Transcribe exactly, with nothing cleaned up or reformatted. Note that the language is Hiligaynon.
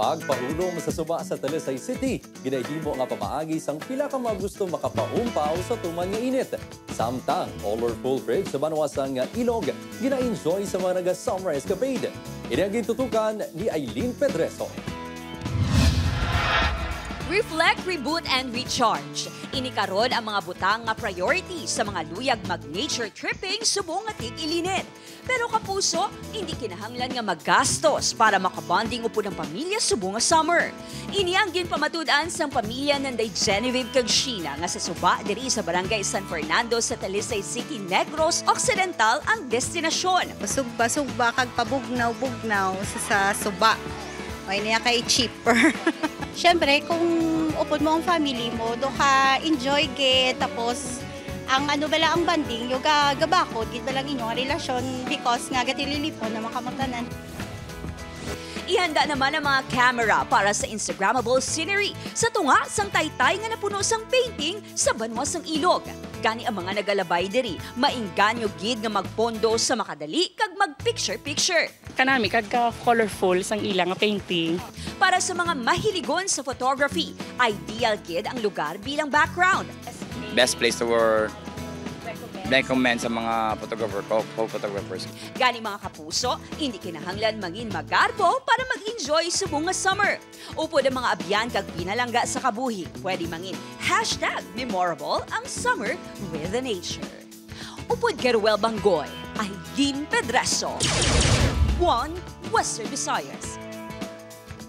Pagpahulom sa suba sa Talisay City, ginahimo nga pamaagi sang pila ka mga gusto makapaumpaw sa tuman nga init. Samtang colorful bridge sa banwa sang Ilog, gina-enjoy sa mga naga-summer escapade. Ini ang gintutukan ni Aileen Pedreso. Reflect, reboot, and recharge. Ini karon ang mga butang nga priority sa mga luyag mag-nature tripping subong nga tig-ilinit. Pero kapuso, hindi kinahanglan nga maggastos para makabonding upod ang pamilya subong nga summer. Ini ang ginpamatud-an sang pamilya nanday Genevieve kag Sheena nga sa suba diri sa Barangay San Fernando sa Talisay City, Negros Occidental ang destinasyon. Sugba-sugba kag pabugnaw-bugnaw sa, sa suba. May niya kay cheaper. Siyempre, kung upod mo ang family mo, do ka enjoy gid, tapos ang ano bala ang bonding, yung ga, gabakod gid bala ang inyong relasyon because nga gatililipon na makamutanan. Ihanda naman ang mga camera para sa Instagrammable scenery sa tunga sang taytay nga napuno sang painting sa banwa sang Ilog. Gani ang mga nagalabay diri, maingganyo gid nga magpondo sa makadali kag mag-picture-picture. Kanami kag ka colorful sang ila nga painting. Para sa mga mahiligon sa photography, ideal gid ang lugar bilang background. Best place to work. Recommend sa mga photographer, co- co-photographers. Gani mga kapuso, hindi kinahanglan mangin magarbo para mag-enjoy subong nga summer. Upod ang mga abyan kag pinalangga sa kabuhi, pwede mangin hashtag memorable ang summer with the nature. Upod kay Ruel Banggoy, Aileen Pedreso, One Western Visayas.